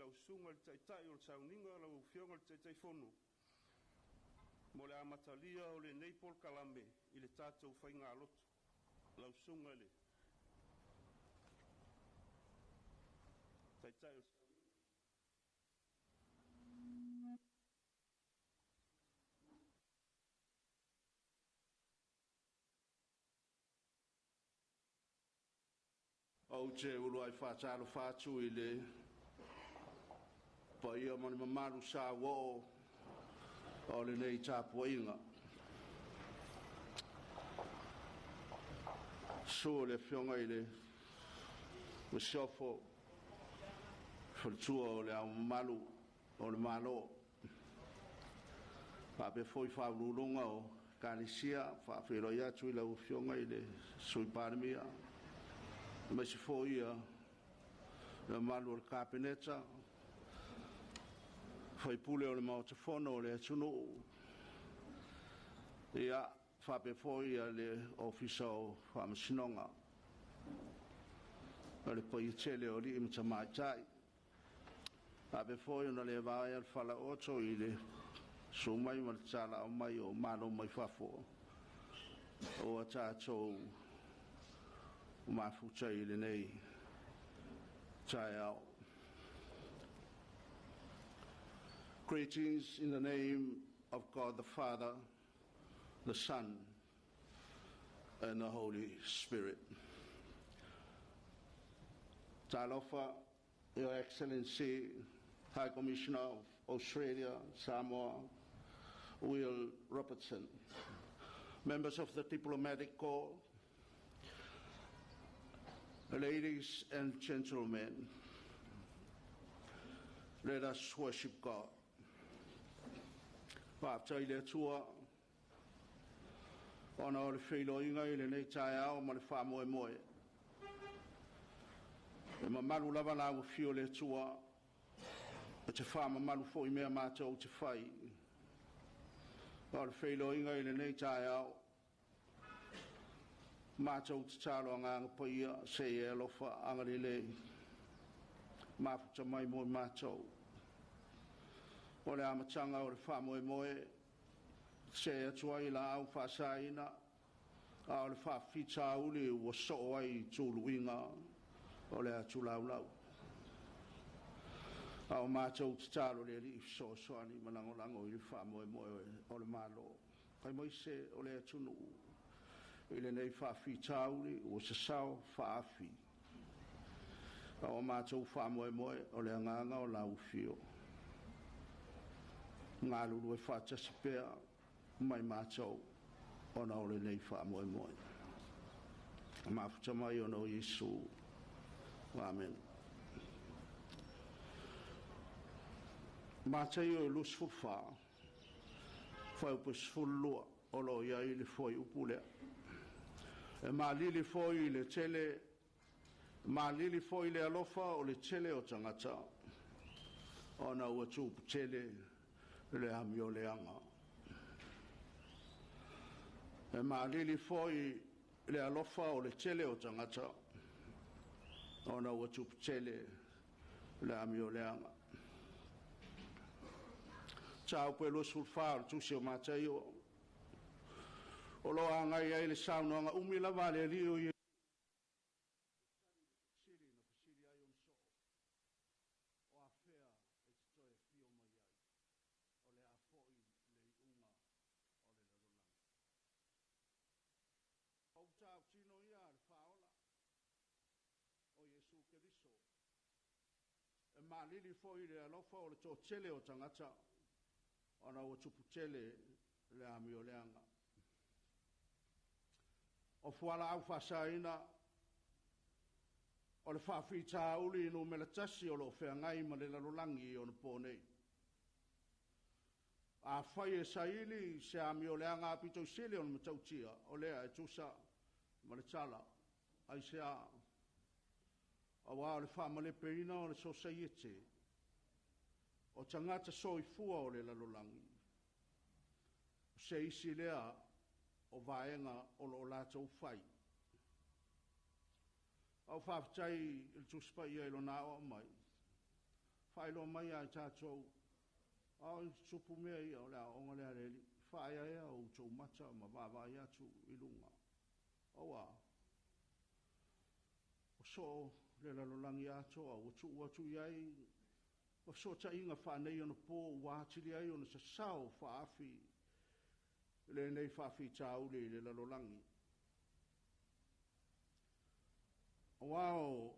lau Susuga i le Taitai o le Sauniga, lau Afioga i le Taitaifono, mo le amatalia o lenei polokalame i le tatou faigalotu. Lau Susuga i le Taitai o le Sauniga. Ou te uluai faatalofa atu i le paia ma le mamalu sauoo o lenei tapuaiga. Susu le Afioga i le Masiofo, Faletua o Le Ao Mamalu o le Malo, faapea foi Faauluuluga o Ekalesia. E faafeiloai atu i lau Afioga i le Sui Palemia, aemaise foi le mamalu o le Kapeneta, sui usufono o le Maota Fono o le atunuu, ia, faapea foi le Ofisa o Faamasinoga. O le paia tele o alii ma tamaitai. E faapea foi ona le vaea le falaooto i le susu mai ma le talaaao mai o malo mai fafo ua tatou mafuta i lenei taeao. Greetings in the name of God the Father, the Son, and the Holy Spirit. Talofa, Your Excellency, High Commissioner of Australia, Samoa, Will Robertson, members of the Diplomatic Corps, ladies and gentlemen, let us worship God. Faafetai i le Atua ona o le feiloaiga i lenei taeao ma le faamoemoe. E mamalu lava lau afio o le Atua e te faamamalu foi i mea matou te fai. A o le feiloaiga i lenei taeao, matou tatalo Agaga Paia se i e alofa agalelei mafuta mai mo i matou. O le amataga o le faamoemoe, se atu ai laau faasaina, a o le faafitauli ua soo ai tuluiga o le atulaulau. A o matou tatalo le Alii fesoasoani ma lagolago i le faamoemoe o le Malo, aemaise o le atunuu i lenei faafitauli ua sasao faaafi. A o matou faamoemoe o le agaga o lau afio, galulue faatasi pea ma i matou ona o lenei faamoemoe. Mafuta mai ona o Iesu. Amen. Mataio 24, fuaiupu 12, o lo o i ai le fuaiupu lea. E malili foi le tele, malili foi le alofa o le tele o tagata, ona ua tupu tele le amioleaga. E malili foi le alofa o le tele o tagata, ona ua tupu tele le amioleaga. Mataupu e 24 o le Tusi o Mataio, o lo o agai ai le saunoaga umi lava a le Alii o Iesu fesili na fesili ai ona soo, o afea e te toe afio mai ai, o le a foi le iuga o le lalolagi. O utautino ia a le Faaola o Iesu Keriso. E malili foi le alofa o le toatele o tagata, ona ua tupu tele le amioleaga. O fualaau faasaina o le faafitauli numera tasi o lo o feagai ma le lalolagi i ona po nei. Afai e saili se amioleaga aupito sili ona matautia, o lea e tusa ma le tala aisea, auā o le faamalepeina o le sosaiete o tagata soifua o le lalolagi, o se isi lea o vaega o lo o latou fai. Au faafetai i le Tusi Paia i lona aoao mai, faailoa mai ia i tatou, a o tupu mea ia o le aoaoga lea a le Alii, faaeaea outou mata ma vaavaai atu i luga. Auā, ua soo le lalolagi atoa ua tuu atu i ai ma fesootaiga faaneionapo ua atili ai ona sasao faaafi lenei faafitauli i le lalolagi. Aua o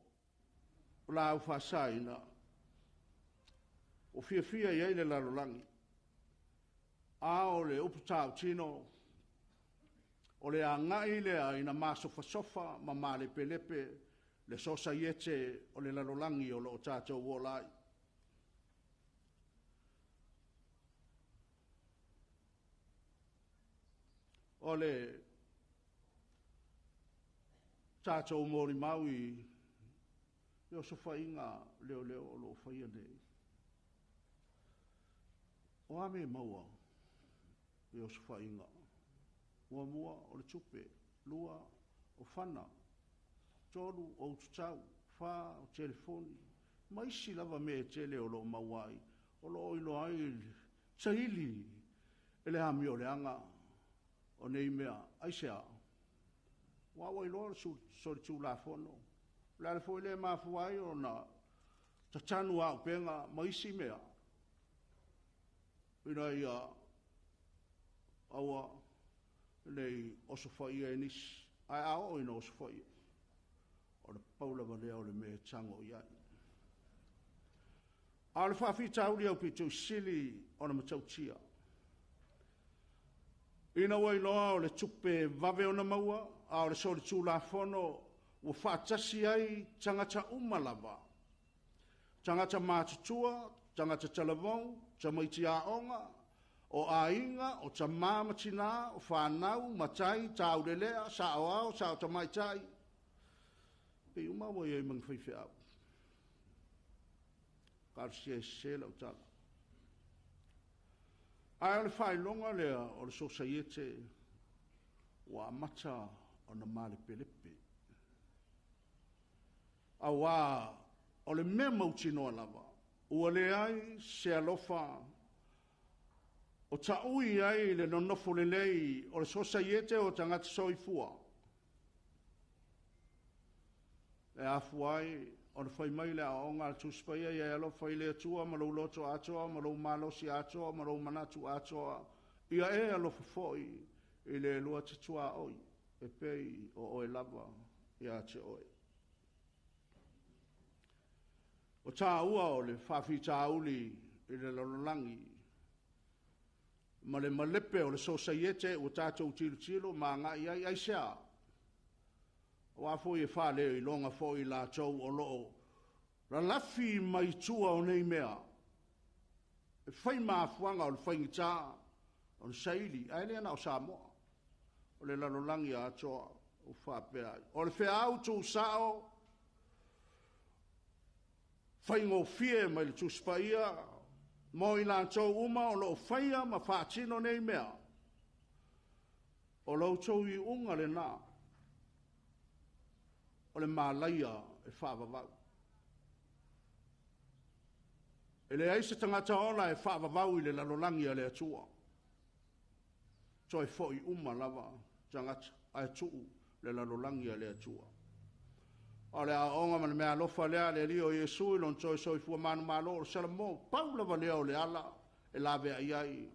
laau faasaina, ua fiafia i ai le lalolagi, a o le upu tautino, o le agai lea ina masofasofa ma malepelepe le sosaiete o le lalolagi o lo o tatou ola ai. O le tatou molimau i osofaiga leoleo o lo o faia nei, o a mea e maua i osofaiga? Muamua, o le tupe. Lua, o fana. Tolu, o ututau. Fa, o telefoni. Ma isi lava mea e tele o lo o maua ai, o lo o iloa ai le saili e le amioleaga o nei mea. Aisea? Aua ua iloa le solitulafono. O le ala foi lea e mafua ai ona tatanu auupega ma isi mea, ina ia aua ne i osofaia e nisi. Ae a oo ina osofaia, o le pau lava lea o le mea e tago i ai. A o le faafitauli aupito sili ona matautia, ina ua iloa o le tupe vave ona maua, a o le solitulafono ua faatasi ai tagata uma lava, tagata matutua, tagata talavou, tamaiti aoga, o aiga, o tamā ma tinā, o fanau, matai, taulelea, saoao, sao tamaitai, pei uma ua i ai ma ni faifeau. Talosia e sese lau tala. Ae o le faailoga lea o le sosaiete ua amata ona malepelepe. Auā o le mea mautinoa lava, ua leai se alofa o taui ai le nonofo lelei o le sosaiete o tagata soifua. E afua ai ona fai mai le aoaoga a le Tusi Paia, ia e alofa i le Atua ma lou loto atoa, ma lou malosi atoa, ma lou manatu atoa, ia e alofa foi i le lua te tuaoi, e pei o oe lava ia te oe. O tāua o le faafitauli i le lalolagi ma le malepe o le sosaiete ua tatou tilotilo ma agai ai, aisea? Aua foi e faaleiloga foi i latou o lo o lalafi mai tua o nei mea, e fai mafuaga o le faigata o le saili, ae le na o Samoa, o le lalolagi atoa ua faapea ai. O le feau tuusao faigofie mai le Tusi Paia mo i latou uma o lo o faia ma faatino nei mea, o lo outou iuga lena, o le malaia e faavavau. E leai se tagata ola e faavavau i le lalolagi a le Atua. Toe foi uma lava tagata ae tuu le lalolagi a le Atua. O le aoaoga ma le meaalofa lea a le Alii o Iesu i lona toe soifua manumalo o le Salamo, pau lava lea o le ala e laveai ai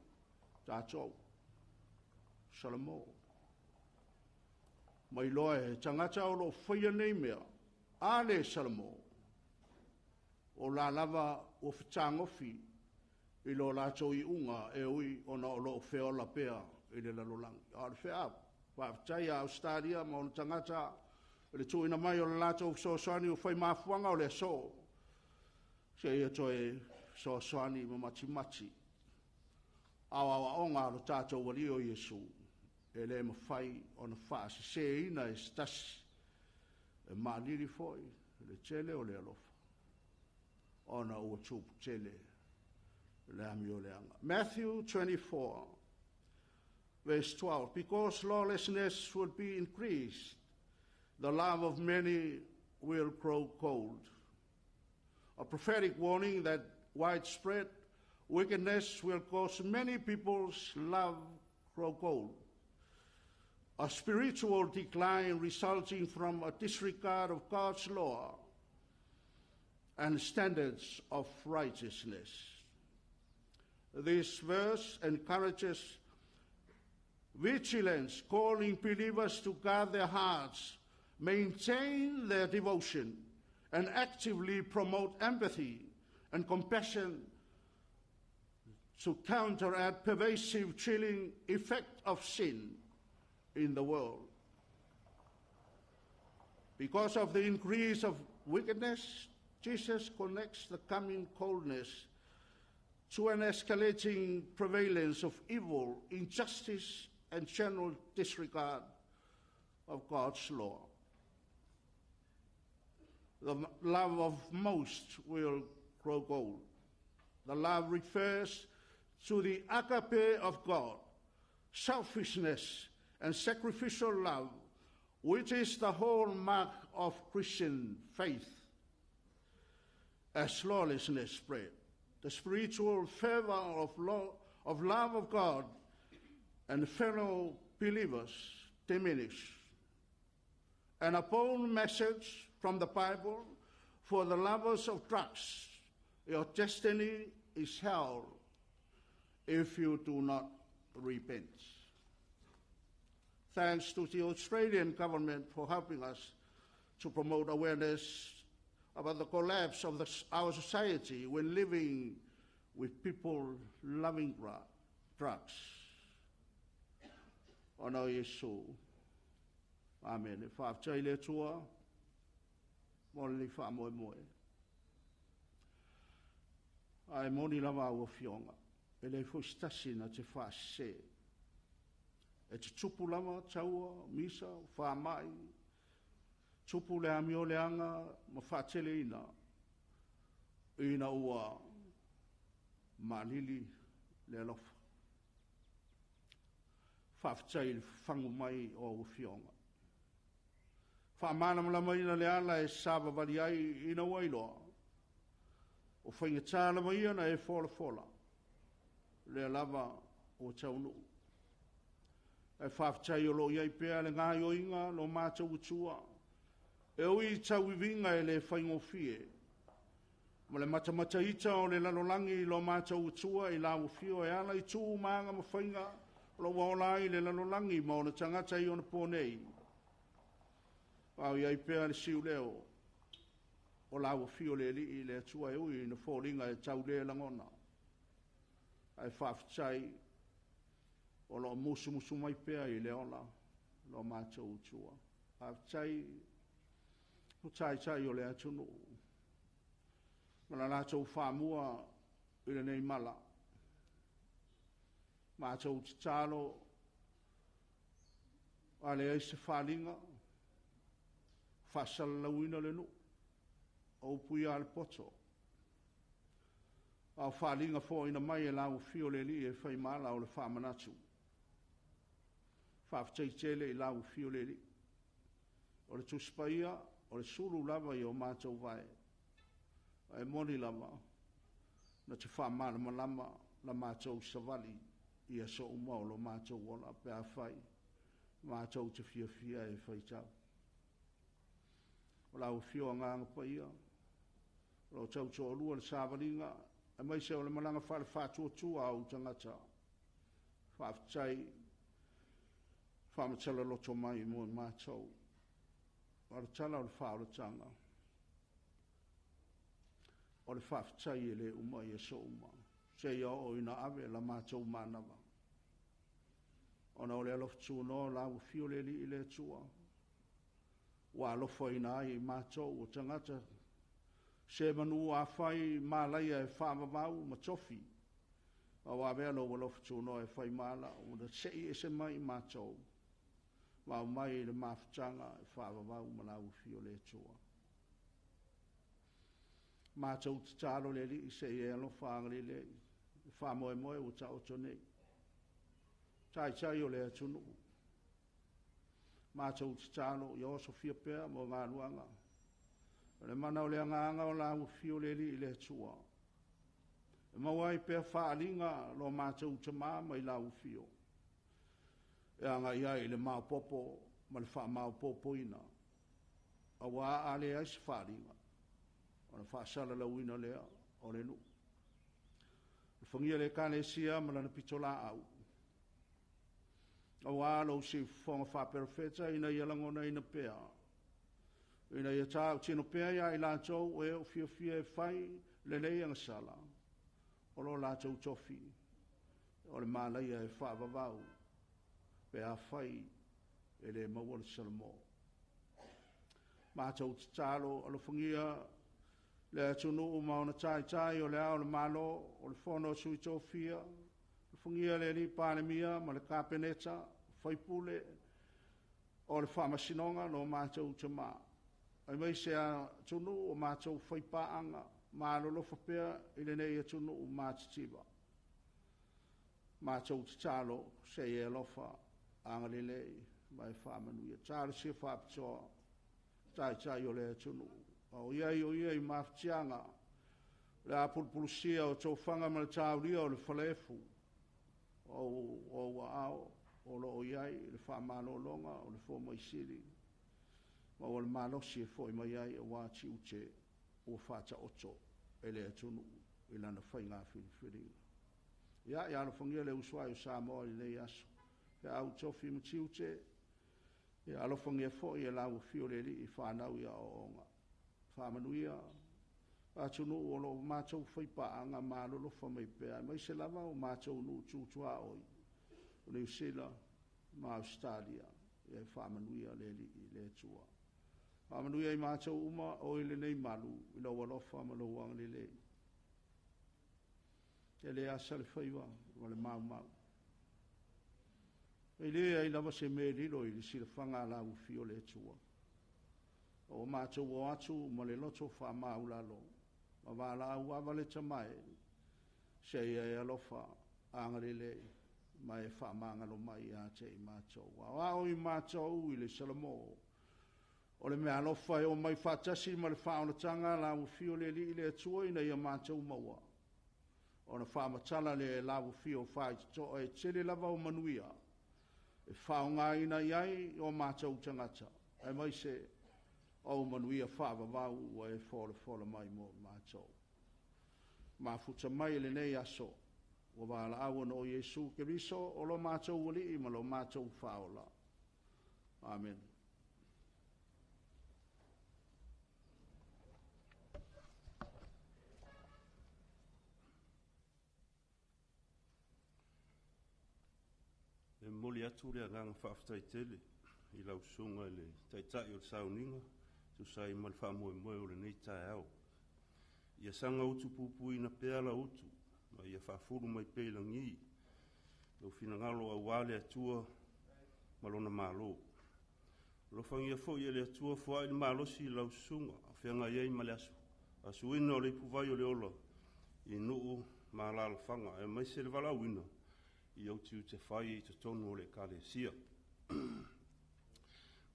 tatou. Salamo. Mai loa e tagata o lo o faia nei mea, a le Salamo, o la lava ua fetagofi i lo latou iuga e ui ona o lo o feola pea i le lalolagi. A o le feau, faafetai a Ausetalia ma ona tagata i le tuuina mai o le latou fesoasoani o fai mafuaga o le aso, seia toe fesoasoani ma matimati. A o aoaoga a lo tatou Alii o Iesu, e le mafai ona faaseseina e se tasi, e maalili foi le tele o le alofa, ona ua tupu tele le amioleaga. Matthew 24, verse 12, because lawlessness will be increased, the love of many will grow cold. A prophetic warning that Widespread wickedness will cause many people's love grow cold. A spiritual decline resulting from a disregard of God's law and standards of righteousness. This verse encourages vigilance, calling believers to guard their hearts, maintain their devotion, and actively promote empathy and compassion to counteract pervasive chilling effect of sin in the world. Because of the increase of wickedness, Jesus connects the coming coldness to an escalating prevalence of evil, injustice, and general disregard of God's law. The love of most will grow cold. The love refers to the agape of God, selfishness and sacrificial love, which is the hallmark of Christian faith. As lawlessness spread, the spiritual fervor of love of God and fellow believers diminish. An upon message from the Bible for the lovers of drugs: your destiny is hell if you do not repent. Thanks to the Australian government for helping us to promote awareness about the collapse of our society when living with people loving drugs. Ona o Iesu. Amen. E faafetai le Atua mo le faamoemoe. Ae moni lava au afioga, e le foi se tasi na te faasese. E tutupu lava taua, misa, faamai, tupu le amio leaga ma faateleina ina ua maalili le alofa. Faafetai i le fafagu mai o au afioga. Faamalamalamaina le ala e savavali ai ina ua iloa. O faigata lava ia na e folafola, lea lava ua taunuu. Ae faafetai o loo i ai pea le gaoioiga lo matou utua, e ui tauiviga e le faigofie, ma le matamataita o le lalolagi lo matou utua i lau afio e ala i tu ma aga ma faiga o lo ua ola ai le lalolagi ma ona tagata i ona po nei. A o i ai pea le siuleo o lau afio le Alii le Atua e ui ina foliga e taule lagona. Ae faafetai o loo musumusu mai pea i le ola lo matou utua. Faafetai o taitai o le atunuu ma la latou faamua i lenei mala. Matou tatalo a leai se faaaliga, faasalalauina le nuu, o upu ia a le poto. A o faaaliga foaina mai e lau afio le Alii e fai ma ala o le faamanatu. Faafetai tele i lau afio le Alii. O le Tusi Paia, o le sulu lava i o matou vae. Ae moni lava, na te faamalamalama la matou savali i aso uma o lo matou ola pe a fai matou te fiafia e faitau. O lau afio Agaga Paia, o lo tautoalua le savaliga, aemaise o le malaga faale-faatuatua a ou tagata. Faafetai faamatala loto mai mo matou. O le tala o le faaolataga, o le faafetai e le uma i aso uma, seia oo ina ave la matou manava. Ona o le alofa tunoa o lau afio le Alii le Atua, ua alofaina ai i matou o tagata se manu afai malaia e faavavau ma tofi, a ua avea lou alofa tunoa e fai ma ala, ua sei ese mai i matou, ma aumai i le mafutaga e faavavau ma lau afio le Atua. Matou tatalo le Alii se i e alofa agalelei, e faamoemoe ua taoto nei. Taitai o le atunuu, matou tatalo ia osofia pea mo galuega. O le mana o le agaga o lau afio le Alii le Atua. E maua ai pea faaaliga lo matou tamā mai lau afio, e agai ai i le maopoopo ma le faamaopoopoina, auā a leai se faaaliga, ona faasalalauina lea o le nuu. Alofagia le Ekalesia ma lana pitolaau, auā lou siufofoga faaperofeta ina ia lagonaina pea, ina ia tautino pea ia i latou o e o fiafia e fai lenei agasala, o lo latou tofi, o le malaia e faavavau, pe afai e le maua le salamo. Matou tatalo, alofagia le atunuu ma ona taitai, o le Ao o le Malo, o le Fono a Sui Tofia, alofagia le Alii Palemia ma le Kapeneta, faipule o le Faamasinoga, lo matou Tamā, aemaise atunuu o matou faipaaga, ma alolofa pea i lenei atunuu matitiva. Matou tatalo, se i e alofa, agalelei ma e faamanuia. Talosia faapitoa taitai o le atunuu, a o i ai o ia i mafatiaga o le apulupulusia o tofaga ma le taulia o le falaefu, o ou aao o lo o i ai le faamalologa o le fomai sili, maua le malosi e foi mai ai aua tiute ua faataoto e le atunuu i lana faiga filifiliga. Ia, ia alofagia le uso ai o Samoa i lenei aso, feau, tofi ma tiute, ia alofagia foi e lau afio le Alii fanau i aoaoga. Faamanuia atunuu o lo o matou faipaaga ma alolofa mai pea, aemaise lava o matou nuu tu tuaoi o Niu Sila ma Ausetalia. Ia faamanuia le Alii le Atua. Faamanuia i matou uma o i lenei malu i lou alofa ma lou agalelei. E le asa le faiva ma le maumau. E leai lava se mea e lilo i le silafaga a lau afio le Atua. O matou o atu ma le loto faamaulalo, ma valaau ava le tamae, se ia e alofa, agalelei, ma e faamagalo mai ia te i matou. Aoao i matou i le Salamo, o le meaalofa e o mai faatasi ma le faaolataga a lau afio le Alii le Atua ina ia matou maua. Ona faamatala lea e lau afio faitotoa e tele lava o manuia, e faaaogaina i ai o matou tagata, aemaise o manuia faavavau ua e folafola mai mo matou. Mafuta mai i lenei aso, ua valaau ona o Iesu Keriso o lo matou Alii ma lo matou Faaola. Amen. E momoli atu le agaga faafetai tele i lau Susuga i le Taitai o le Sauniga e tusa ai ma le faamoemoe o lenei taeao. Ia saga utupupuina pea lau utu ma ia faafulu mai pea i lagi lou finagalo aua le Atua ma lona Malo. Alofagia foi e le Atua foai le malosi i lau susuga o feagai ai ma le asuina o le ipuvai o le ola i nuu ma alaalafaga, aemaise le valaauina i ou tiute fai i totonu o le Ekalesia.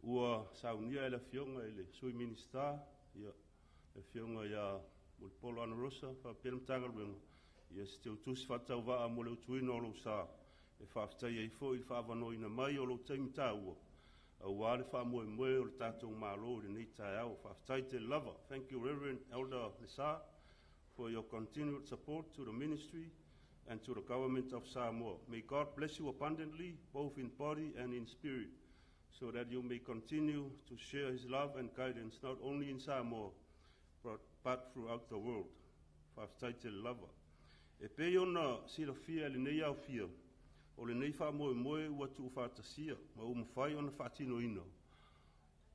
Ua saunia e le Afioga i le Sui Minisita, ia, le Afioga ia Mulipola Anarosa faapea le Matagaluega, ia se teutusi faatauvaa mo le utuina o lou sa, e faafetaia ai foi le faaavanoaina mai o lou taimi taua aua le faamoemoe o le tatou Malo i lenei taeao. Faafetai tele lava. Thank you, Reverend Elder Lesa, for your continued support to the ministry and to the government of Samoa. May God bless you abundantly, both in body and in spirit, so that you may continue to share His love and guidance not only in Samoa, but throughout the world. Faafetai tele lava. E pei ona silafia e lenei aofia, o lenei faamoemoe ua tuufaatasia ma ua mafai ona faatinoina,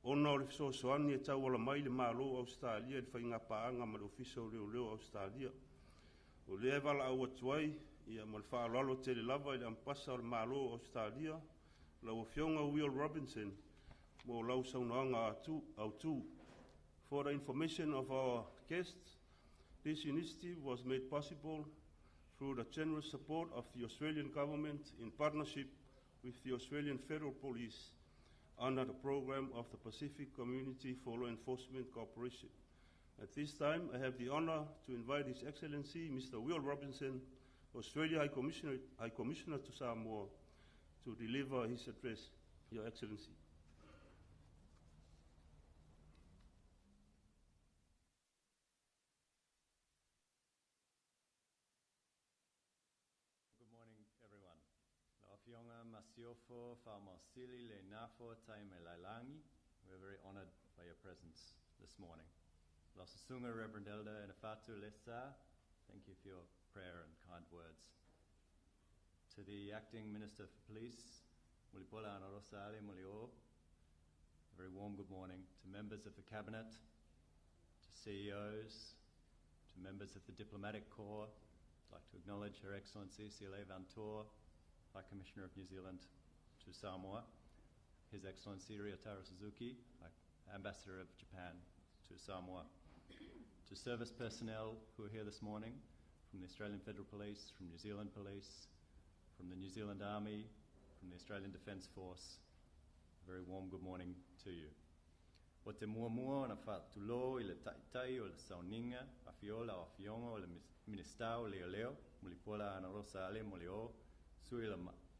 ona o le fesoasoani e tauala mai le Malo o Ausetalia i le faigapaaga ma le Ofisa o Leoleo o Ausetalia. O lea e valaau atu ai ia ma le faaaloalo tele lava i le Amepasa o le Malo o Ausetalia, lau Afioga Will Robinson, mo lau saunoaga autu. For the information of our guests, this initiative was made possible through the generous support of the Australian Government in partnership with the Australian Federal Police under the program of the Pacific Community for Law Enforcement Cooperation. At this time, I have the honor to invite His Excellency Mr. Will Robinson, Australia High Commissioner, High Commissioner to Samoa, to deliver his address. Your Excellency. Good morning, everyone. Lau Afioga Masiofo Faamausili le Nafo Taimailailagi. We are very honoured by your presence this morning. Lau Susuga Reverend Elder Enafatu Lesa, thank you for your prayer and kind words. To the Acting Minister for Police, Mulipola Anarosa Ale Molioo, a very warm good morning. To members of the Cabinet, to CEOs, to members of the Diplomatic Corps, I'd like to acknowledge Her Excellency Siale Vantor, High Commissioner of New Zealand to Samoa, His Excellency Ryotaro Suzuki, Ambassador of Japan to Samoa, to service personnel who are here this morning from the Australian Federal Police, from New Zealand Police, from the New Zealand Army, from the Australian Defence Force, a very warm good morning to you. O te muamua ona faatulou i le Taitai o le sauniga, afio lau Afioga o le Minisita o Leoleo, Mulipola Anarosa Ale Molioo, sui o le,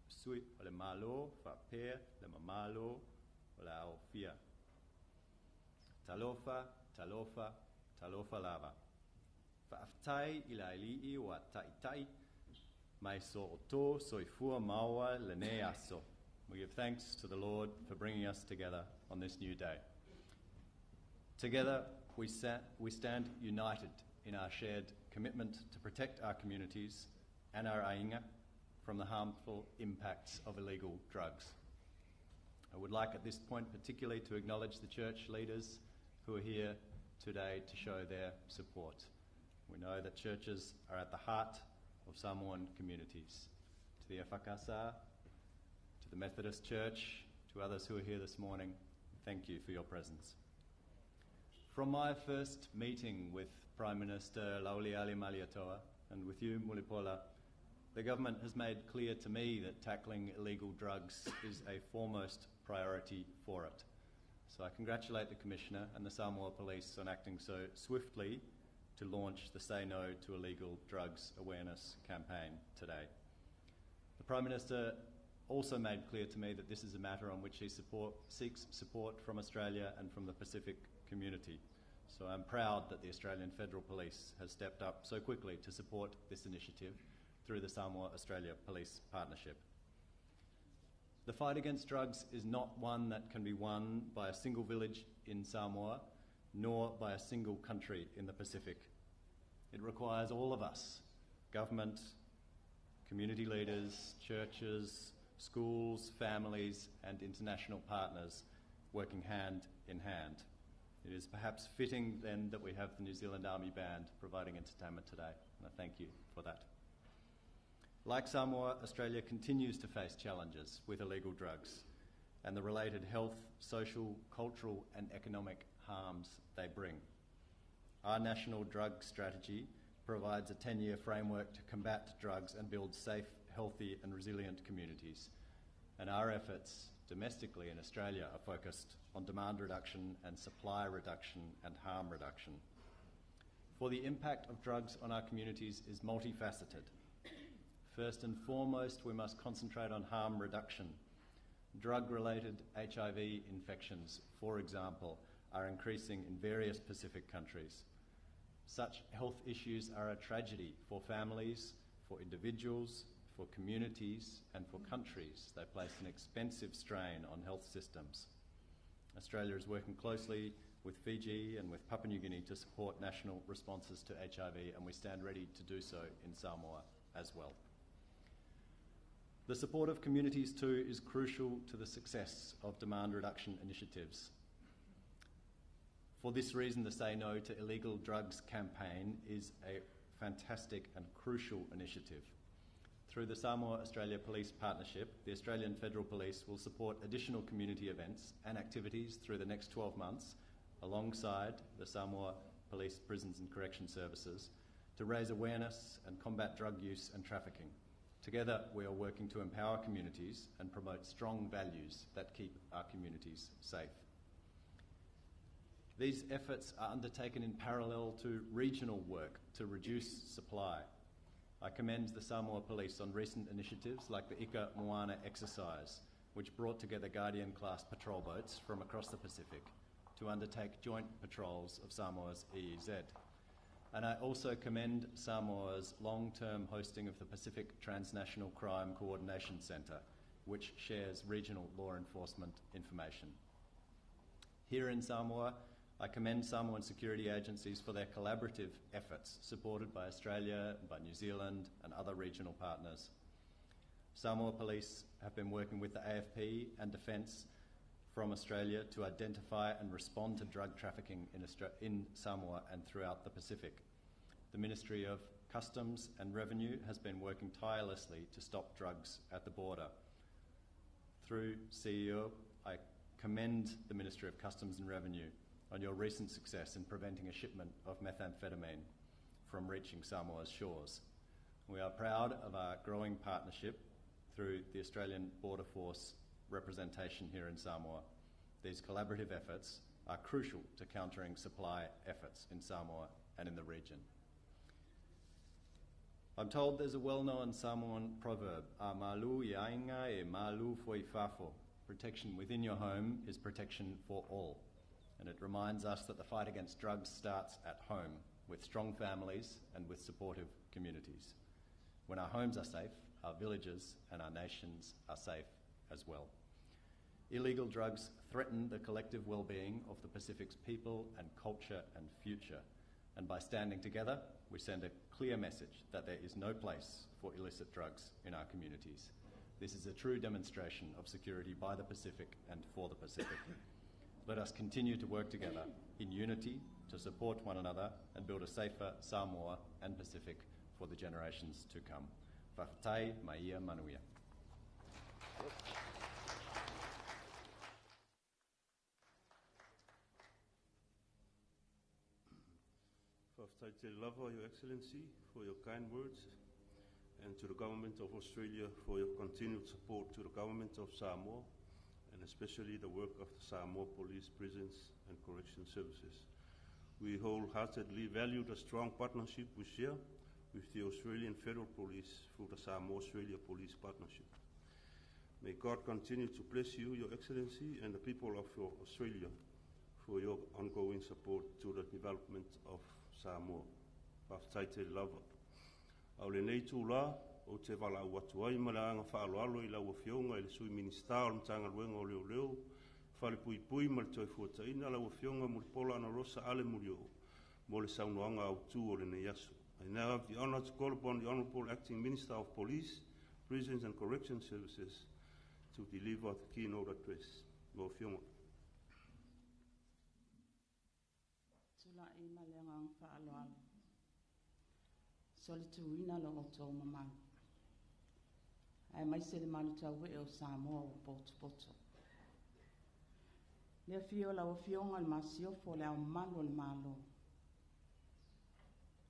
sui o le Malo, faapea le mamalu o le aofia. Talofa, talofa, talofa lava. Faafetai i le Alii ua taitai mai so outou soifua maua lenei aso. We give thanks to the Lord for bringing us together on this new day. Together, we stand united in our shared commitment to protect our communities and our aiga from the harmful impacts of illegal drugs. I would like at this point particularly to acknowledge the church leaders who are here today to show their support. We know that churches are at the heart of Samoan communities. To the EFKS, to the Methodist Church, to others who are here this morning, thank you for your presence. From my first meeting with Prime Minister Laaulialemalietoa and with you, Mulipola, the government has made clear to me that tackling illegal drugs is a foremost priority for it. So I congratulate the Commissioner and the Samoa Police on acting so swiftly to launch the Say No to Illegal Drugs awareness campaign today. The Prime Minister also made clear to me that this is a matter on which he seeks support from Australia and from the Pacific community. So I'm proud that the Australian Federal Police has stepped up so quickly to support this initiative through the Samoa Australia Police Partnership. The fight against drugs is not one that can be won by a single village in Samoa, nor by a single country in the Pacific. It requires all of us, government, community leaders, churches, schools, families, and international partners working hand in hand. It is perhaps fitting then that we have the New Zealand Army Band providing entertainment today, and I thank you for that. Like Samoa, Australia continues to face challenges with illegal drugs and the related health, social, cultural, and economic harms they bring. Our national drug strategy provides a 10 year framework to combat drugs and build safe, healthy, and resilient communities. And our efforts domestically in Australia are focused on demand reduction and supply reduction and harm reduction. For the impact of drugs on our communities is multifaceted. First and foremost, we must concentrate on harm reduction. Drug related HIV infections, for example, are increasing in various Pacific countries. Such health issues are a tragedy for families, for individuals, for communities, and for countries. They place an expensive strain on health systems. Australia is working closely with Fiji and with Papua New Guinea to support national responses to HIV, and we stand ready to do so in Samoa as well. The support of communities, too, is crucial to the success of demand reduction initiatives. For this reason, the Say No to Illegal Drugs campaign is a fantastic and crucial initiative. Through the Samoa Australia Police Partnership, the Australian Federal Police will support additional community events and activities through the next 12 months alongside the Samoa Police Prisons and Correction Services to raise awareness and combat drug use and trafficking. Together, we are working to empower communities and promote strong values that keep our communities safe. These efforts are undertaken in parallel to regional work to reduce supply. I commend the Samoa Police on recent initiatives like the Ika Moana exercise, which brought together Guardian class patrol boats from across the Pacific to undertake joint patrols of Samoa's EEZ. And I also commend Samoa's long term hosting of the Pacific Transnational Crime Coordination Centre, which shares regional law enforcement information. Here in Samoa, I commend Samoan security agencies for their collaborative efforts, supported by Australia, by New Zealand, and other regional partners. Samoa Police have been working with the AFP and Defence from Australia to identify and respond to drug trafficking in, in Samoa and throughout the Pacific. The Ministry of Customs and Revenue has been working tirelessly to stop drugs at the border. Through CEO, I commend the Ministry of Customs and Revenue on your recent success in preventing a shipment of methamphetamine from reaching Samoa's shores. We are proud of our growing partnership through the Australian Border Force representation here in Samoa. These collaborative efforts are crucial to countering supply efforts in Samoa and in the region. I'm told there's a well-known Samoan proverb, A malu iainga e malu foi fafo. Protection within your home is protection for all. And it reminds us that the fight against drugs starts at home, with strong families and with supportive communities. When our homes are safe, our villages and our nations are safe as well. Illegal drugs threaten the collective well-being of the Pacific's people and culture and future. And by standing together, we send a clear message that there is no place for illicit drugs in our communities. This is a true demonstration of security by the Pacific and for the Pacific. Let us continue to work together in unity to support one another and build a safer Samoa and Pacific for the generations to come. Fa'afetai ma ia manuia. Fa'afetai tele lava, Your Excellency, for your kind words, and to the Government of Australia for your continued support to the Government of Samoa, and especially the work of the Samoa Police, Prisons and Correction Services. We wholeheartedly value the strong partnership we share with the Australian Federal Police through the Samoa-Australia Police Partnership. May God continue to bless you, Your Excellency, and the people of Australia for your ongoing support to the development of Samoa. Fa'afetai tele lava. A o lenei itulā, ou te valaau atu ai ma le agaga faaaloalo i lau Afioga i le Sui Minisita o le Matagaluega o Leoleo, Falepuipui ma le Toefuataiga, lau Afioga Mulipola Anarosa Ale Molioo, mo le saunoaga autū o lenei aso. I now have the honor to call upon the Honorable Acting Minister of Police, Prisons and Correction Services to deliver the keynote address. Lau Afioga. Tulai ma le agaga faaaloalo. Solituina lo outou mamalu. Aemaise le malutauee o Samoa ua potopoto. Le afio o lau Afioga i le Masiofo o le Ao Mamalu o le Malo.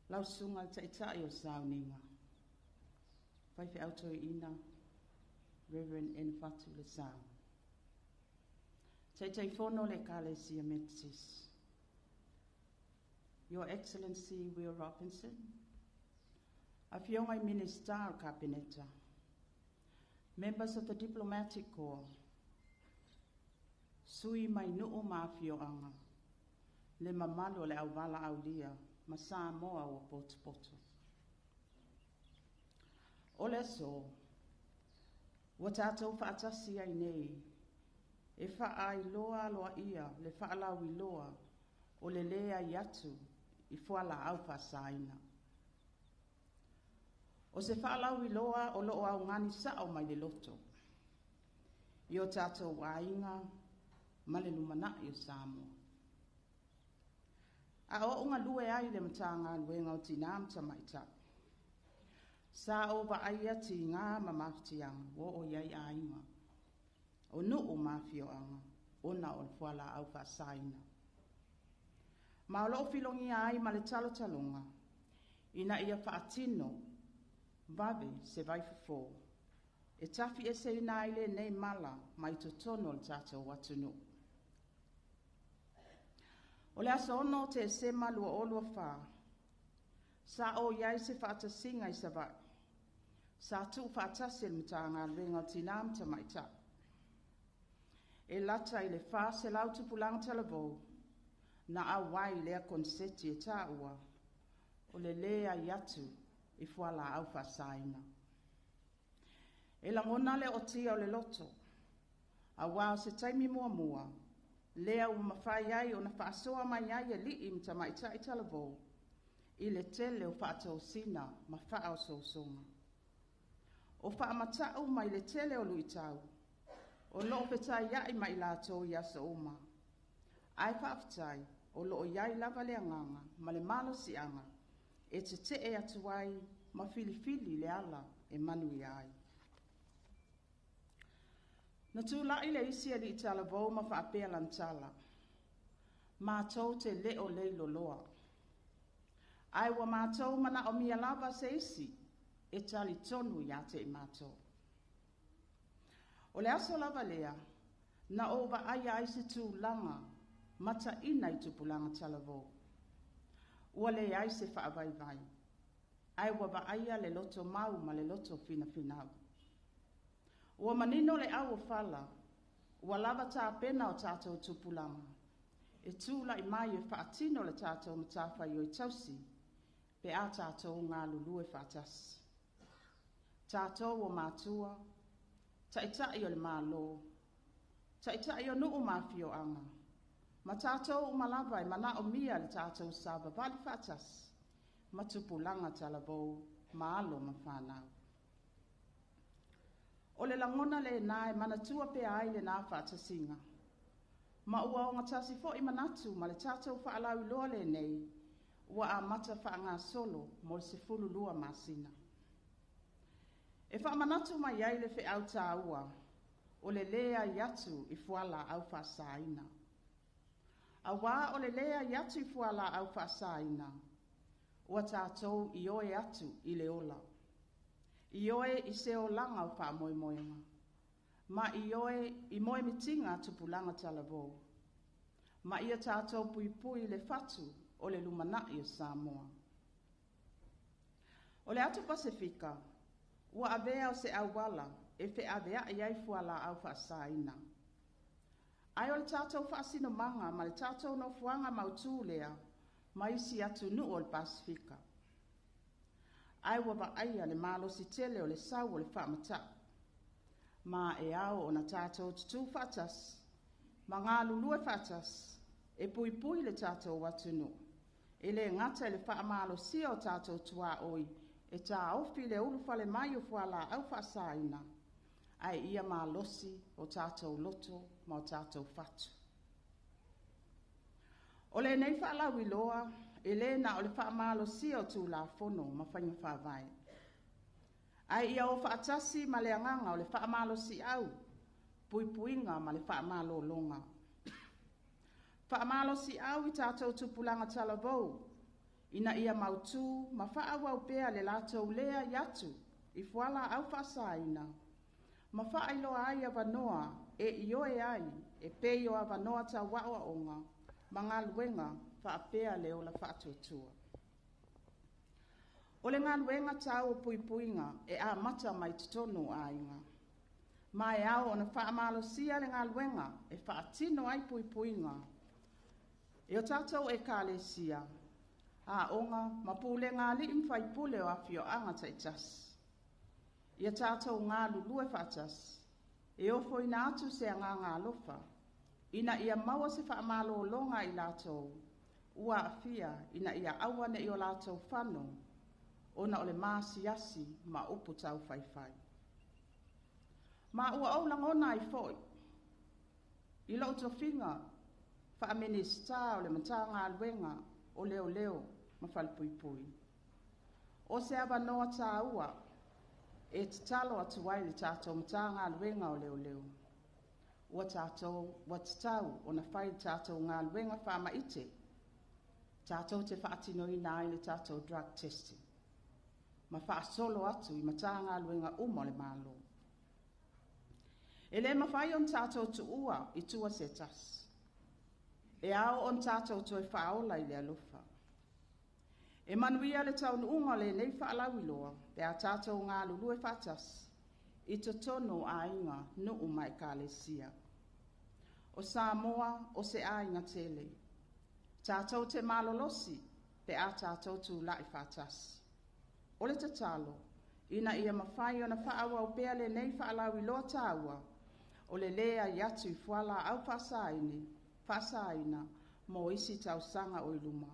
Lau Susuga i le Taitai o le Sauniga, Faifeau Toeaina, Reverend N. Fatu Lesau. Taitaifono o le Ekalesia Metotisi. Your Excellency Will Robinson, Afioga i Minisita o le Kapeneta, Members of the Diplomatic Corps, sui mai nuu ma afioaga, le mamalu o le auvalaaulia ma Samoa ua potopoto. O le aso, ua tatou faatasi ai nei e faailoa aloaia le faalauiloa o le leai atu i fualaau faasaina. O se faalauiloa o loo augani sao mai le loto i o tatou aiga ma le lumanai o Samoa. A o ou galue ai i le Matagaluega o Tinā ma Tamaitai, sa ou vaaia tigā ma mafatiaga ua oo i ai aiga, o nuu ma afioaga ona o le fualaau faasaina. Ma o loo filogia ai ma le talotaloga ina ia faatino vave se vaifofo e tafieseina ai lenei mala mai totonu o le tatou atunuu. O le aso 6 o Tesema 2024, sa o i ai se faatasiga i Savaii, sa tuufaatasi e le Matagaluega o Tinā ma Tamaitai. E lata i le 400 tupulaga talavou na auai i lea koneseti e taua o le leai atu i fualaau faasaina. E lagona le ootia o le loto, auā o se taimi muamua lea ua mafai ai ona faasoa mai ai alii ma tamaitai talavou i le tele o faatosina ma faaosoosoga. O faamata'u mai le tele o luitau o loo fetaiai ma i latou i aso uma, ae faafetai o loo i ai lava le agaga ma le malosiaga e tetee atu ai ma filifili le ala e manuia ai. Na tula'i le isi alii talavou ma faapea lana tala, matou te le o leiloloa, ae ua matou manaomia lava se isi e talitonu ia te i matou. O le aso lava lea na ou vaaia ai se tulaga mataina i tupulaga talavou. Ua leai se faavaivai, ae ua vaaia le loto mau ma le loto finafinau. Ua manino le au o fala, ua lava tapena o tatou tupulaga e tula'i mai e faatino le tatou matafaioi tausi pe a tatou galulue faatasi. Tatou o matua, taitai o le Malo, taitai o nuu ma afioaga, ma tatou uma lava e manaomia le tatou savavali faatasi ma tupulaga talavou ma alo ma fanau. O le lagona lena e manatua pea ai lena faatasiga, ma ua ogatasi foi manatu ma le tatou faalauiloa lenei ua amata faagasolo mo le 12 masina. E faamanatu mai ai le feau taua o le leai atu i fualaau faasaina. Auā o le leai atu i fualaau faasaina, ua tatou ioe atu i le ola, ioe i se olaga o faamoemoega, ma ioe i moemitiga a tupulaga talavou, ma ia tatou puipui le fatu o le lumanai o Samoa. O le atu Pasefika, ua avea o se auala e feaveai ai fualaau faasaina. Ae o le tatou faasinomaga ma le tatou nofoaga mautū lea ma isi atunuu o le Pasefika. Ae ua vaaia le malosi tele o le sau o le faamata'u, ma e ao ona tatou tutū faatasi ma galulue faatasi e puipui le tatou atunuu, e le gata i le faamalosia o tatou tuaoi e taofi le ulufale mai o fualaau faasaina, ae ia malosi o tatou loto ma o tatou fatu. O lenei faalauiloa e le na o le faamalosia o Tulafono ma faiga faavae, ae ia o faatasi ma le agaga o le faamalosiau, puipuiga ma le faamalologa. Faamalosiau i tatou tupulaga talavou, ina ia mautū ma faaauau pea le latou leai atu i fualaau faasaina, ma faailoa ai avanoa e ioe ai e pei o avanoa tau aoaoga ma galuega faapea le ola faatuatua. O le galuega tau o puipuiga e amata mai totonu o aiga, ma e ao ona faamalosia le galuega e faatino ai puipuiga e o tatou ekalesia, aoga ma pulega a alii ma faipule o afioaga taitasi. Ia tatou galulue faatasi e ofoina atu se agaga alofa ina ia maua se faamalologa i latou ua aafia ina ia aua ne i o latou fano ona o le maasiasi ma upu taufaifai. Ma ua ou lagona ai foi i lou tofiga faa-Minisita o le Matagaluega o Leoleo ma Falepuipui, o se avanoa taua e tatalo atu ai le tatou Matagaluega o Leoleo, ua tatou ua tatau ona fai le tatou galuega faamaite tatou te faatinoina ai le tatou drug testing ma faasolo atu i Matagaluega uma o le Malo. E le mafai ona tatou tuua i tua se tasi. E ao ona tatou toe faaola i le alofa. E manuia le taunuuga o lenei faalauiloa pe a tatou galulue faatasi i totonu o aiga, nuu ma ekalesia. O Samoa o se aiga tele. Tatou te malolosi pe a tatou tulai faatasi. O le tatalo, ina ia mafai ona faaauau pea lenei faalauiloa taua o le leai atu i fualaau faasaina mo isi tausaga o i luma,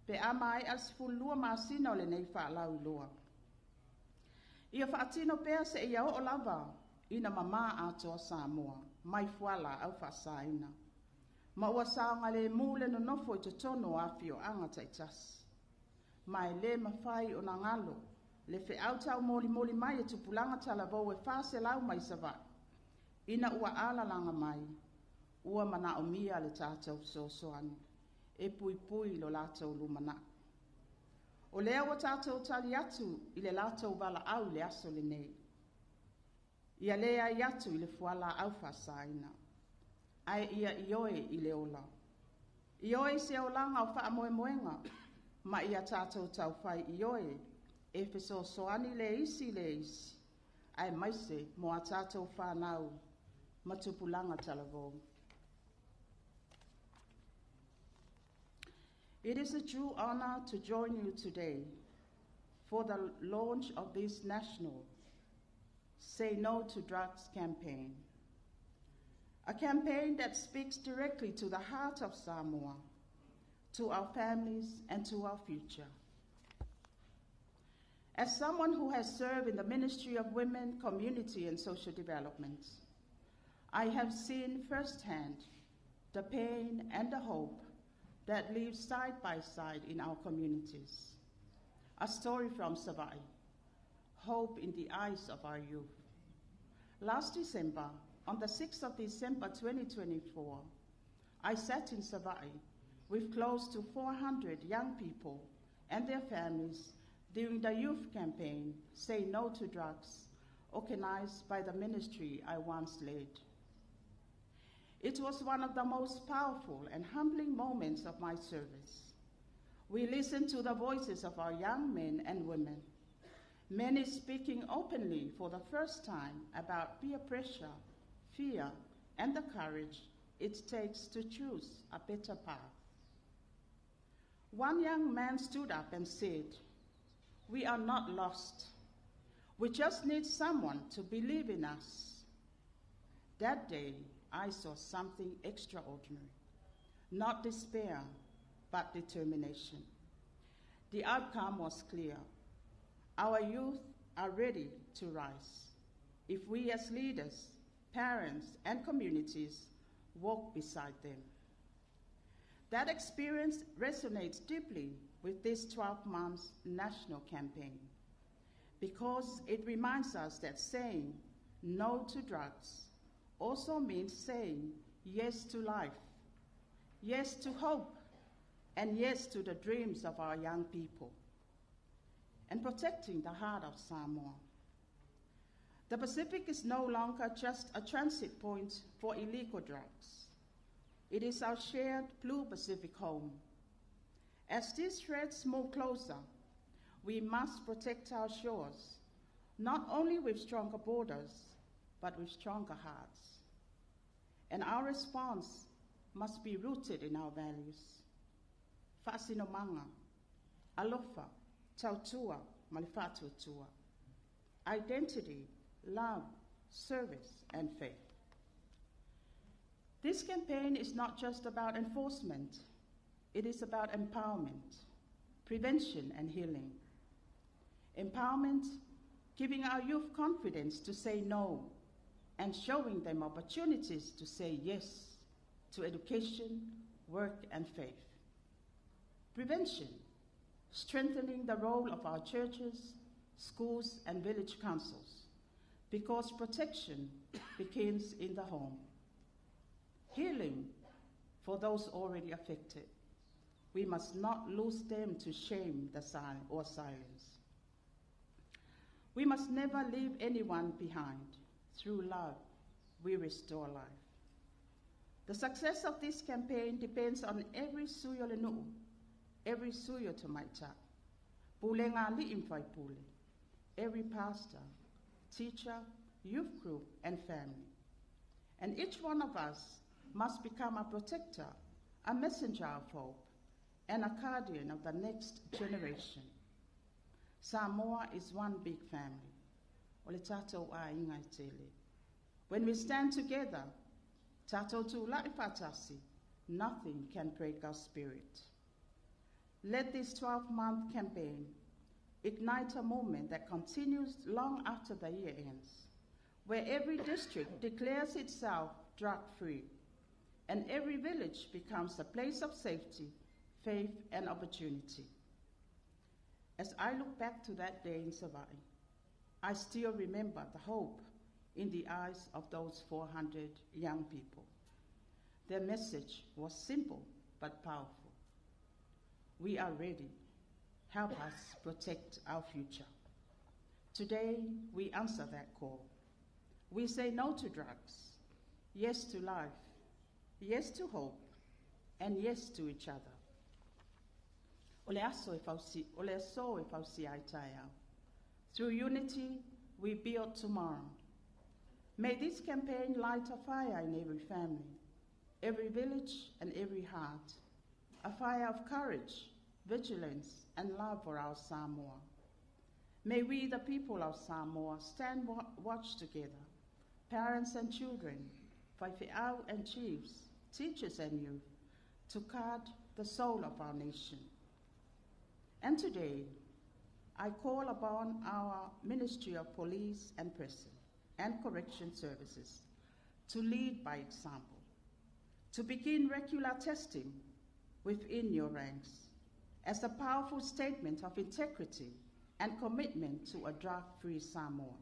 pe a maea le 12 masina o lenei faalauiloa. Ia faatino pea seia oo lava ina mamā atoa Samoa mai fualaau faasaina, ma ua saogalemu le nonofo i totonu o afioaga taitasi. Ma e le mafai ona galo le feau taumolimoli mai e tupulaga talavou e 400 mai Savaii, ina ua alalaga mai, ua manaomia le tatou fesoasoani e puipui lo latou lumanai. O lea ua tatou tali atu i le latou valaau i le aso lenei, ia leai atu i le fualaau faasaina, ae ia ioe i le ola. Ioe i se olaga o faamoemoega, ma ia tatou taufai ioe e fesoasoani le isi i le isi, aemaise mo a tatou fanau ma tupulaga talavou. It is a true honor to join you today for the launch of this national Say No to Drugs campaign. A campaign that speaks directly to the heart of Samoa, to our families, and to our future. As someone who has served in the Ministry of Women, Community and Social Development, I have seen firsthand the pain and the hope that live side by side in our communities. A story from Savai, hope in the eyes of our youth. Last December, on the 6th of December 2024, I sat in Savai with close to 400 young people and their families during the youth campaign, Say No to Drugs, organized by the ministry I once led. It was one of the most powerful and humbling moments of my service. We listened to the voices of our young men and women, many speaking openly for the first time about peer pressure, fear, and the courage it takes to choose a better path. One young man stood up and said, "We are not lost. We just need someone to believe in us." That day, I saw something extraordinary. Not despair, but determination. The outcome was clear. Our youth are ready to rise if we, as leaders, parents, and communities, walk beside them. That experience resonates deeply with this 12 months national campaign because it reminds us that saying no to drugs also means saying yes to life, yes to hope, and yes to the dreams of our young people, and protecting the heart of Samoa. The Pacific is no longer just a transit point for illegal drugs. It is our shared blue Pacific home. As these threats move closer, we must protect our shores, not only with stronger borders, but with stronger hearts. And our response must be rooted in our values. Faasinomaga, alofa, tautua, ma le faatuatua. Identity, love, service, and faith. This campaign is not just about enforcement, it is about empowerment, prevention, and healing. Empowerment, giving our youth confidence to say no and showing them opportunities to say yes to education, work, and faith. Prevention, strengthening the role of our churches, schools, and village councils, because protection begins in the home. Healing for those already affected. We must not lose them to shame the or silence. We must never leave anyone behind. Through love, we restore life. The success of this campaign depends on every sui o le nu'u, every sui o tamaitai, pulega a alii ma faipule, every pastor, teacher, youth group, and family. And each one of us must become a protector, a messenger of hope, and a guardian of the next generation. Samoa is one big family. O le tatou aiga e tele. When we stand together, tatou tula'i fa'atasi, nothing can break our spirit. Let this 12-month campaign ignite a movement that continues long after the year ends, where every district declares itself drug-free, and every village becomes a place of safety, faith, and opportunity. As I look back to that day in Savaii, I still remember the hope in the eyes of those 400 young people. Their message was simple but powerful. We are ready. Help us protect our future. Today, we answer that call. We say no to drugs, yes to life, yes to hope, and yes to each other. O le aso e fausi, o le aso e fausia ai taeao. Through unity, we build tomorrow. May this campaign light a fire in every family, every village, and every heart, a fire of courage, vigilance, and love for our Samoa. May we, the people of Samoa, stand watch together, parents and children, faifeau and chiefs, teachers and youth, to guard the soul of our nation. And today, I call upon our Ministry of Police and Prison and Correction Services to lead by example, to begin regular testing within your ranks as a powerful statement of integrity and commitment to a drug-free Samoa.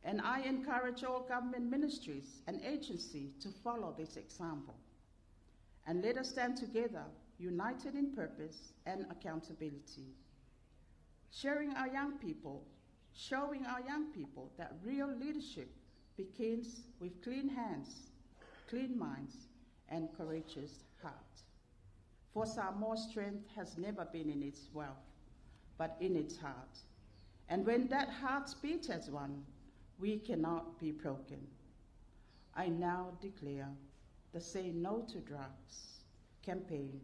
And I encourage all government ministries and agencies to follow this example. And let us stand together, united in purpose and accountability, sharing our young people, showing our young people that real leadership begins with clean hands, clean minds, and courageous heart. For Samoa's strength has never been in its wealth, but in its heart. And when that heart beats as one, we cannot be broken. I now declare the Say No to Drugs campaign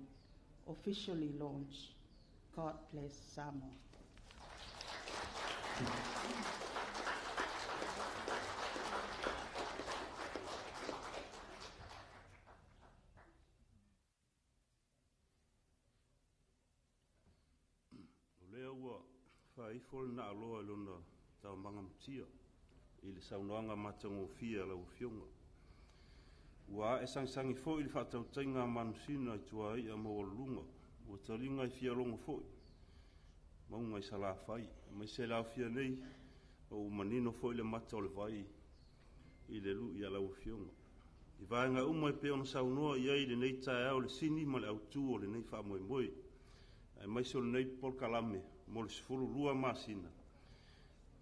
officially launched. God bless Samoa. O lea ua faaifo le naaloa i lona taumagamatia i le saunoaga matagofie a lau Afioga. Ua ae sagisagi foi le faatautaiga a manusina i tuai'a maualuluga, ua taliga i fialogo foi, mauga i Salafai, aemaise le aofia nei, ma ua manino foi le mata o le vai i le lu'i a lau Afioga. I vaega uma e pei ona saunoa i ai i lenei taeao le sini ma le autū o lenei faamoemoe, aemaise o lenei polokalame mo le 12 masina,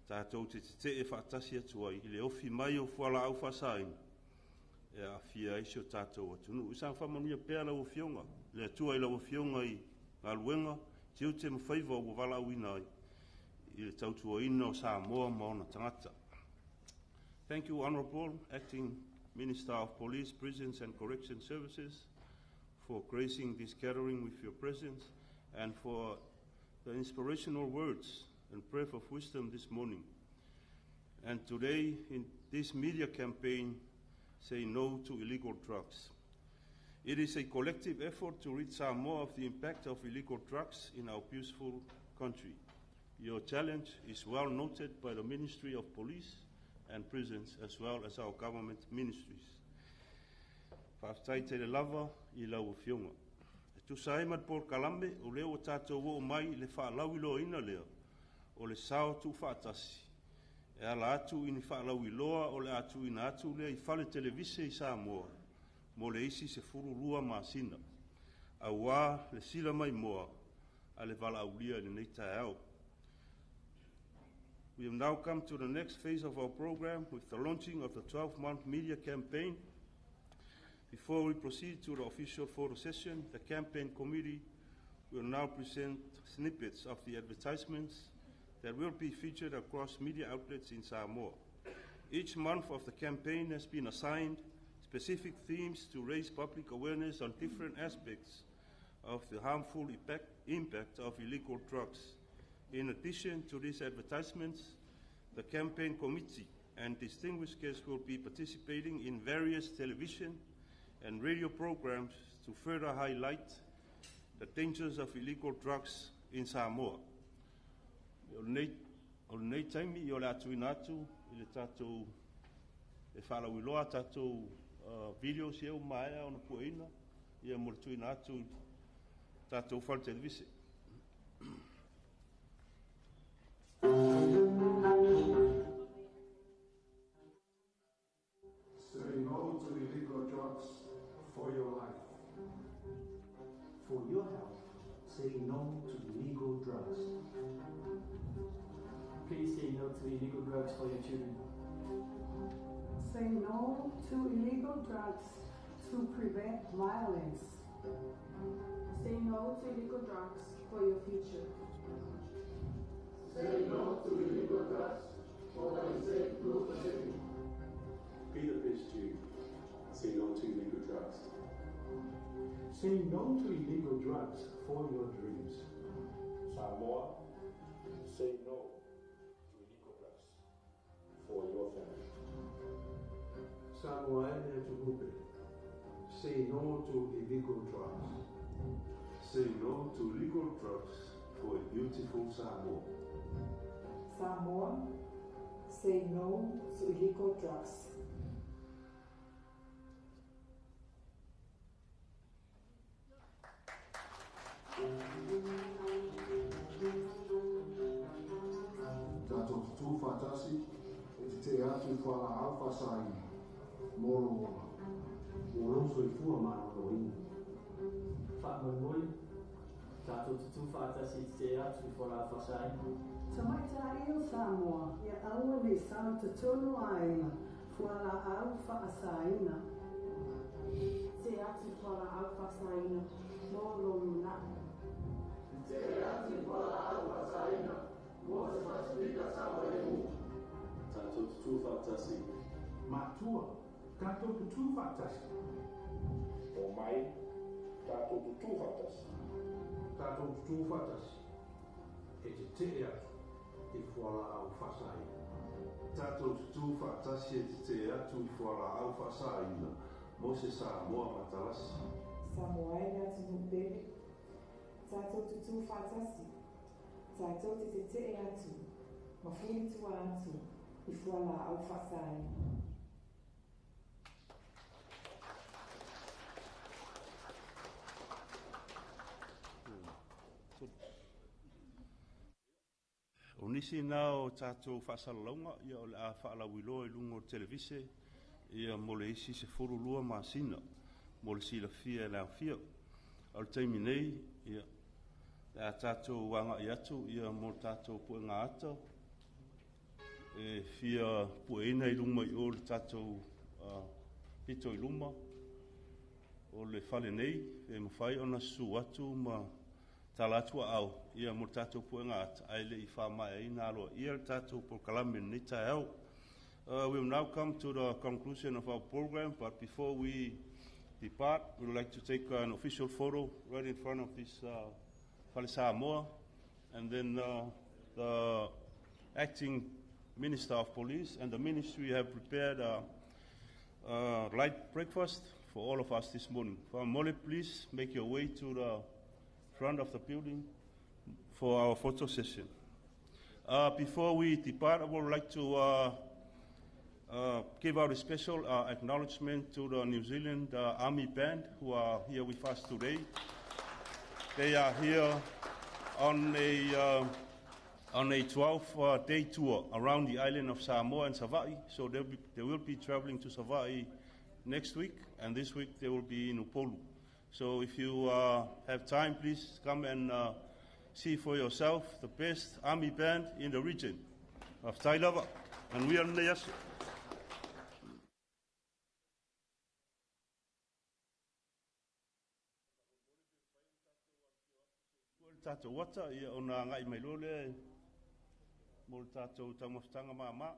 tatou te tete'e faatasi atu ai i le ofi mai o fualaau faasaina e aafia ai si o tatou atunuu. I saga faamanuia pea lau Afioga, le Atua i lau Afioga i galuega, tiute ma faiva ua valaauina ai i le tautuaina o Samoa ma ona tagata. Thank you, Honorable Acting Minister of Police, Prisons and Correction Services, for gracing this gathering with your presence and for the inspirational words and breath of wisdom this morning. And today, in this media campaign, Say No to Illegal Drugs. It is a collective effort to rid Samoa of the impact of illegal drugs in our beautiful country. Your challenge is well noted by the Ministry of Police and Prisons, as well as our government ministries. Faafetai tele lava i lau Afioga. E tusa ai ma le polokalame, o lea ua tatou oo mai i le faalauiloaina lea o le sao tuufaatasi e ala atu i ni faalauiloa o le a tuuina atu lea i fale televise i Samoa mo le isi 12 masina, auā le sila maimoa a le valaaulia i lenei taeao. We have now come to the next phase of our program with the launching of the 12-month media campaign. Before we proceed to the official photo session, the campaign committee will now present snippets of the advertisements that will be featured across media outlets in Samoa. Each month of the campaign has been assigned specific themes to raise public awareness on different aspects of the harmful impact of illegal drugs. In addition to these advertisements, the campaign committee and distinguished guests will be participating in various television and radio programs to further highlight the dangers of illegal drugs in Samoa. O lenei taimi o le a tuuina atu i le tatou e faalauiloa tatou videos ia ua maea ona pueina ia mo le tuuina atu tatou fale televise. Say no to illegal drugs for your life. For your health, say no to illegal drugs. Please say no to illegal drugs for your children. Say no to illegal drugs to prevent violence. Say no to illegal drugs for your future. Say no to illegal drugs for a safe blue Pacific. Be the best you. Say no to illegal drugs. Say no to illegal drugs for your dreams. Samoa, say no to illegal drugs for your family. Samoa e atunuu, say no to illegal drugs. Say no to illegal drugs for a beautiful Samoa. Samoa, say no to illegal drugs. Tatou tutū faatasi e tetee atu i fualaau faasaina mo lou ola. Mo lou soifua maloloina. Faamolemole, tatou tutū faatasi e tetee atu i fualaau faasaina. Tamaitai o Samoa, ia aua nei sao i totonu o aiga, fualaau faasaina. Tetee atu i fualaau faasaina, mo lou lumanai. Tetee atu i fualaau faasaina, mo se Pasifika saogalemu. Tatou tutū faatasi. Matua, tatou tutū faatasi. O mai, tatou tutū faatasi. Tatou tutū faatasi. E tetee atu i fualaau faasaina. Tatou tutū faatasi e tetee atu i fualaau faasaina mo se Samoa matalasi. Samoa e le atunuu pele. Tatou tutū faatasi. Tatou te tetee atu. Ma fulitua atu i fualaau faasaina. O nisi na o tatou faasalalauga ia o le a faalauiloa i luga o le televise ia mo le isi 12 masina mo le silafia e le aofia. O le taimi nei ia le a tatou agai atu ia mo le tatou puega ata e fia pueina i luma i o le tatou pito i luma o le fale nei e mafai ona susu atu ma tala atu aao ia mo le tatou puega ata ae le i faamaeaina aloaia le tatou polokalame lenei taeao. We will now come to the conclusion of our program, but before we depart, we would like to take an official photo right in front of this Fale Samoa, and then the acting Minister of Police and the ministry have prepared a light breakfast for all of us this morning. Faamolemole, please make your way to the front of the building for our photo session. Before we depart, I would like to give out a special acknowledgement to the New Zealand Army Band who are here with us today. They are here on a 12-day tour around the island of Samoa and Savaii. So they will be traveling to Savaii next week, and this week they will be in Upolu. So if you have time, please come and see for yourself the best army band in the region of Tailava. And we are in the tatou ata, ia ona agai mai loa lea mo le tatou taumafataga mama.